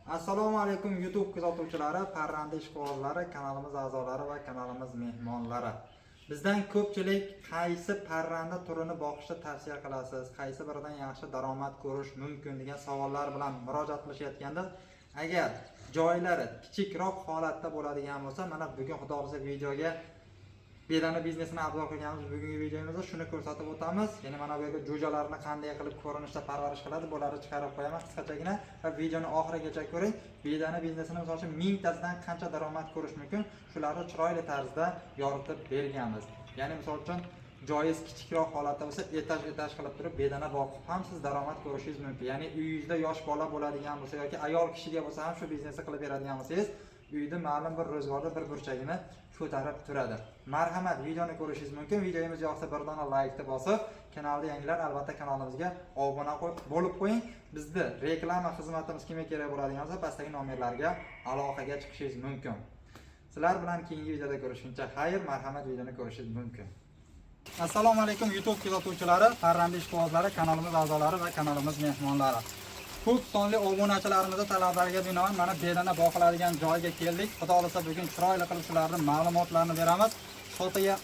Assalomu alaykum, YouTube kuzatuvchilari, parranda ishqibozlari, kanalimiz a'zolari va kanalimiz mehmonlari. Bizdan ko'pchilik qaysi parranda turini boqishni tavsiya qilasiz, qaysi biridan yaxshi daromad ko'rish mumkin degan savollar bilan murojaat qilishayotganda, agar joylari kichikroq holatda bo'ladigan bo'lsa, mana bugun, xudo xohlasa, videoga bedana biznesini afzal qilganmiz. Bugungi videomizda shuni ko'rsatib o'tamiz. Ya'ni mana bu yerga jo'jalarni qanday qilib ko'rinishda parvarish qiladi, bularni chiqarib qo'yaman qisqachagina va videoni oxirigacha ko'ring. Bedana biznesini, misol uchun, mingtasidan qancha daromad ko'rish mumkin, shularni chiroyli tarzda yoritib berganmiz. Ya'ni, misol uchun, joyingiz kichikroq holatda bo'lsa, etaj etaj qilib turib bedana boqib ham siz daromad ko'rishingiz mumkin. Ya'ni uyingizda yosh bola bo'ladigan bo'lsa yoki ayol kishiga bo'lsa ham shu biznesni qilib beradigan bo'lsangiz, uyda ma'lum bir ro'zg'orda bir burchagini ko'tarib turadi. Marhamat, videoni ko'rishingiz mumkin. Videomiz yoqsa, bir dona laykni bosib, kanalda yangilar albatta kanalimizga obuna bo'lib qo'ying. Bizni reklama xizmatimiz kimga kerak bo'ladigan bo'lsa, pastdagi nomerlarga aloqaga chiqishingiz mumkin. Sizlar bilan keyingi videoda ko'rishguncha xayr, marhamat, videoni ko'rishingiz mumkin. Assalomu alaykum, YouTube kuzatuvchilari, parranda ishqibozlari, kanalimiz a'zolari va kanalimiz mehmonlari. Ko'p sonli obunachilarimizni talablariga binoan mana bedana boqiladigan joyga keldik. Xudo xohlasa, bugun chiroyli qilib shularni ma'lumotlarini beramiz.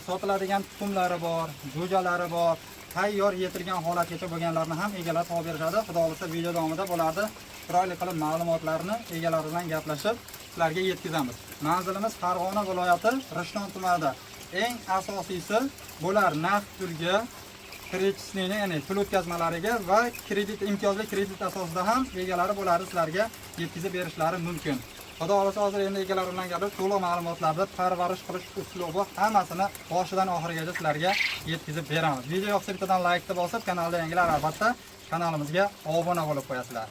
Sotiladigan tuxumlari bor, jo'jalari bor, tayyor yetilgan holatgacha bo'lganlarni ham egalari topib berishadi. Xudo xohlasa, video davomida bularni chiroyli qilib ma'lumotlarni egalari bilan gaplashib sizlarga yetkazamiz. Manzilimiz Farg'ona viloyati, Rishton tumanida. Eng asosiysi, bular naqd pulga, кредитный, ya'ni pul o'tkazmalariga va kredit, imtiyozli kredit asosida ham egalari bularni sizlarga yetkazib berishlari mumkin. Xudo xohlasa, hozir endi egalari bilan gaplashib, to'liq ma'lumotlarni, parvarish qilish uslubi, hammasini boshidan oxirigacha sizlarga yetkazib beramiz. Video yoqsa, bittadan laykni bosib, kanalda yangilar albatta kanalimizga obuna bo'lib qo'yasizlar.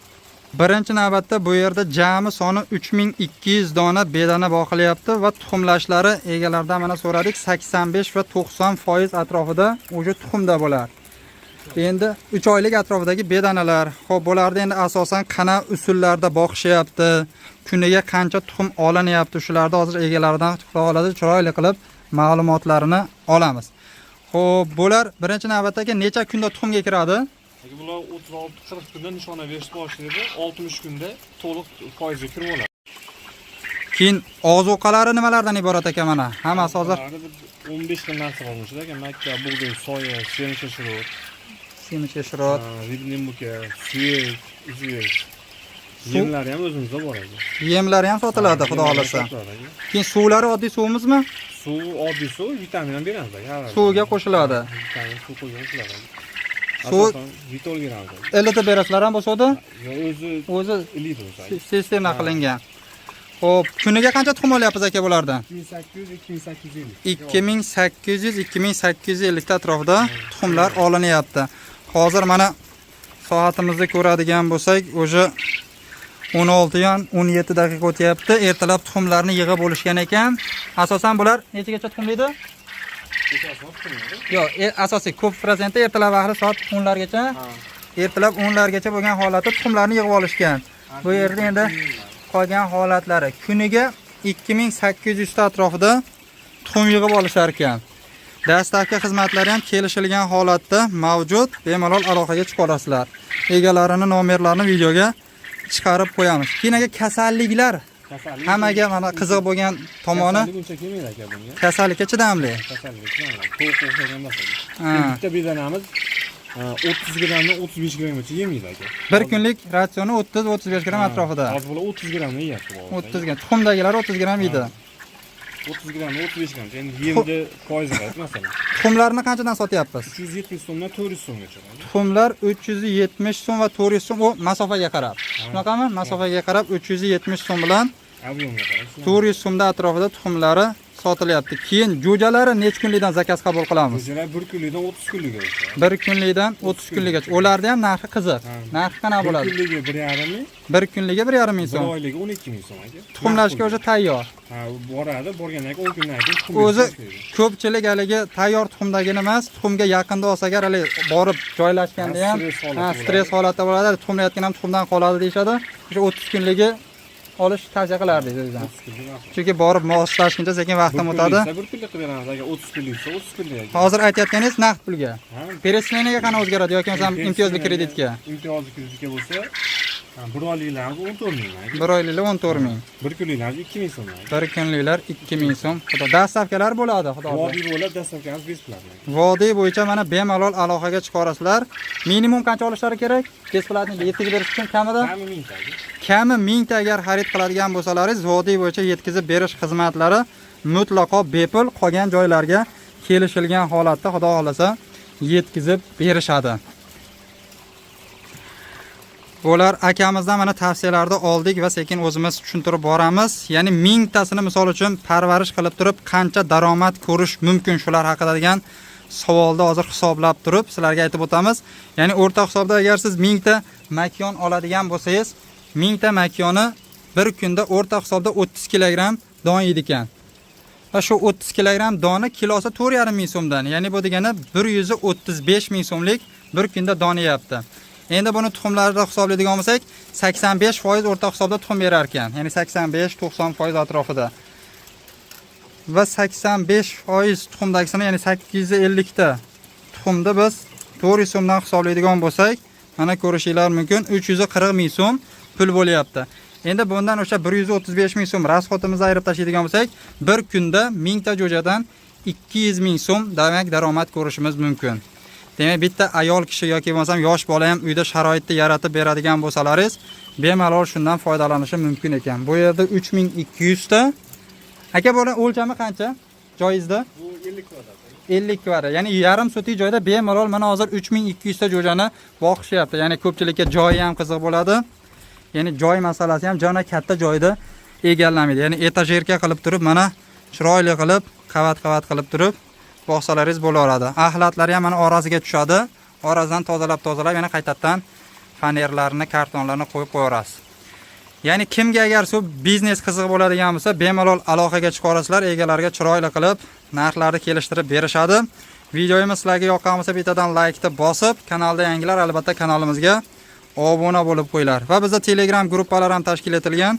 Birinchi navbatda bu yerda jami soni 3200 dona bedana boqilyapti va tuxumlashlari egalaridan mana so'radik, 85 va 90% atrofida уже tuxumda bo'lar. Endi 3 oylik atrofidagi bedanalar. Xo'p, bularni endi asosan qana usullarda boqishyapti, kuniga qancha tuxum olinyapti, shularni hozir egalaridan, xudo xohlasa, chiroyli qilib ma'lumotlarini olamiz. Xo'p, bular birinchi navbatdagi necha kunda tuxumga kiradi? Aka, bular 36-40 kunda nishona berishni boshlaydi, 60 kunda to'liq foizga kirib oladi. Keyin ozuqalari nimalardan iborat ekan mana? Hammasi hozir. Bularda bir 15 xil narsa bor o'shida aka: makka, bug'doy, soya, семечка шрот, Семечка шрот. Рыбный мука, suyak, известь. Yemlari ham o'zimizda bor, aka. Yemlari ham sotiladi, xudo Yemlari xohlasa. Sotiladi, aka. Keyin suvlari oddiy suvimizmi? Suv oddiy suv, vitamin ham beramiz, aka. Har Suvga qo'shiladi. Vitamin suv qo'ygan shular, aka. Suv Asosan Vitol beramiz, aka. Ilitib berasizlar ham bo'lsa-da? Yo, o'zi o'zi iliydi o'zi, aka. Sistema qilingan. Xo'p, kuniga qancha tuxum olyapmiz, aka, bulardan? 2800, 2850. 2800, 2850 ta atrofida tuxumlar olinyapti. Hozir mana soatimizni ko'radigan bo'lsak, уже 16 yon 17 daqiqa o'tyapti. Ertalab tuxumlarni yig'ib bo'lishgan ekan. Asosan bular nechagacha tuxumlaydi? Yo'q, asosiy ko'p protsenti ertalab vaqti soat 10 largacha, ertalab 10 largacha bo'lgan holatda tuxumlarni yig'ib olishgan. Bu yerda endi qolgan holatlari kuniga 2800 ta atrofida tuxum yig'ib olishar ekan. Доставка xizmatlari ham kelishilgan holatda mavjud. Bemalol aloqaga chiqa olasizlar. Egalarini nomerlarini videoga chiqarib qo'yamiz. Keyin, aka, kasalliklar Kasallik hammaga mana qiziq bo'lgan tomoni. Kasallik uncha kelmaydi, aka, bunga. Kasallikka chidamli. Kasallikka chidamli. Tovuqqa o'xshagan emas, aka. Ha. Bitta bedanamiz 30 grammdan 35 grammgacha yemaydi, aka. Bir kunlik ratsioni 30-35 gramm atrofida. Hozir bular 30 grammni yeyapti bu. 30 gramm. Tuxumdagilar 30 gramm yeydi. 30 grammdan 35 gramm. Endi yemni foizi, masalan. Tuxumlarni qanchadan sotyapmiz? 370 so'mdan 400 so'mgacha. Tuxumlar 370 so'm va 400 so'm, u masofaga qarab. Shunaqami? Masofaga qarab 370 so'm bilan Объём ga qarab. 400 so'mda atrofida tuxumlari sotilyapti. Keyin jo'jalari necha kunlikdan заказ qabul qilamiz? Jo'jalar 1 kunlikdan 30 kunlikgacha. 1 kunlikdan 30 kunlikgacha. Ularda ham narxi qiziq. Ha. Narxi qanaqa Bir bo'ladi? kunligi 1,5 ming, 1 kunligi 1,5 ming bir so'm. Oyligi 12 ming so'm, aka. Tuxumlashga o'sha tayyor. Ha, boradi, borgandan keyin 10 kundan keyin tuxum O'zi berishni boshlaydi. Ko'pchilik haligi tayyor tuxumdagini emas, tuxumga yaqinda olsa agar, haligi borib joylashganda Ha, ham stress holati ha, bo'ladi. Stress holatda bo'ladi. Tuxumlayotgan ham tuxumdan qoladi deyishadi. O'sha 30 kunligi olish tavsiya qilardik o'zidan. 30 kunlik ma'qul. Chunki borib moslashguncha sekin vaqtim Bir o'tadi. kunlik desa, bir kunlik qilib beramiz, agar 30 kunlik desa, 30 kunlik, aka. Hozir aytayotganingiz naqd pulga. Ha. Перечисление ga qanaqa o'zgaradi yoki masalan, imtiyozli kreditga? Imtiyozli kreditga bo'lsa Ha, bir oyliklarimiz 14 mingdan aka. Bir oyliklar 14 ming. Bir kunliklarimiz 2000 so'mdan aka. Bir kunliklar 2000 so'm. Xudo доставка lar bo'ladi, xudo xohlasa. Vodiy bo'ylab доставка miz бесплатный. Vodiy bo'yicha mana bemalol aloqaga chiqarasizlar. Minimum qancha olishlari kerak? Бесплатный yetkazib berish uchun kamida? Kami mingta aka. Kami mingta agar xarid qiladigan bo'lsalaringiz, vodiy bo'yicha yetkazib berish xizmatlari mutlaqo bepul, qolgan joylarga kelishilgan holatda xudo xohlasa yetkazib berishadi. Bular akamizdan mana tavsiyalarni oldik va sekin o'zimiz tushuntirib boramiz. Ya'ni mingtasini misol uchun parvarish qilib turib qancha daromad ko'rish mumkin, shular haqida degan savolni hozir hisoblab turib sizlarga aytib o'tamiz. Ya'ni o'rta hisobda agar siz mingta makyon oladigan bo'lsangiz, mingta makyoni bir kunda o'rta hisobda 30 kilogramm don yeydi ekan. Va shu 30 kilogramm doni kilosi 4,5 ming so'mdan. Ya'ni bu degani 135 ming so'mlik bir kunda don yeyapti. Endi buni tuxumlarida hisoblaydigan bo'lsak, 85% o'rta hisobda tuxum berar ekan. Ya'ni 85-90% atrofida. Va 85% tuxumdagisini, ya'ni 850 ta tuxumni biz 400 so'mdan hisoblaydigan bo'lsak, mana ko'rishinglar mumkin, 340 ming so'm pul bo'lyapti. Endi bundan o'sha 135 ming so'm расход imizni ayirib tashlaydigan bo'lsak, bir kunda mingta jo'jadan 200 ming so'm demak daromad ko'rishimiz mumkin. Demak, bitta ayol kishi yoki bo'lmasam yosh bola ham uyda sharoitni yaratib beradigan bo'lsalaringiz, bemalol shundan foydalanishi mumkin ekan. Bu yerda 3200 ta. Aka, buni o'lchami qancha joyingizda? Bu 50 kvadrat. 50 kvadrat. Ya'ni yarim sotik joyda bemalol mana hozir 3200 ta jo'jani boqishyapti. Ya'ni ko'pchilikka joyi ham qiziq bo'ladi. Ya'ni joy masalasi ham jona katta joyda egallamaydi. Ya'ni этажерка qilib turib, mana chiroyli qilib, qavat-qavat qilib turib boqsalaringiz bo'laveradi. Axlatlari ham mana orasiga tushadi. Orasidan tozalab-tozalab yana qaytadan fanerlarni, kartonlarni qo'yib qo'yaverasiz. Ya'ni kimga agar shu biznes qiziq bo'ladigan bo'lsa, bemalol aloqaga chiqarasizlar, egalariga chiroyli qilib narxlarni kelishtirib berishadi. Videomiz sizlarga yoqqan bo'lsa, bittadan laykni bosib, kanalda yangilar albatta kanalimizga obuna bo'lib qo'yinglar. Va bizda Telegram gruppalar ham tashkil etilgan.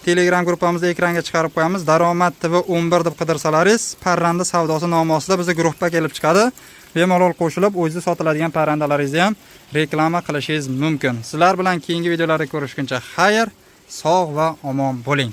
Telegram gruppamizni ekranga chiqarib qo'yamiz. Daromad TV 11 deb qidirsalaringiz, parranda savdosi nomi ostida bizda guruhga kelib chiqadi. Bemalol qo'shilib, o'zingiz sotiladigan parrandalaringizni ham reklama qilishingiz mumkin. Sizlar bilan keyingi videolarda ko'rishguncha xayr, sog' va omon bo'ling.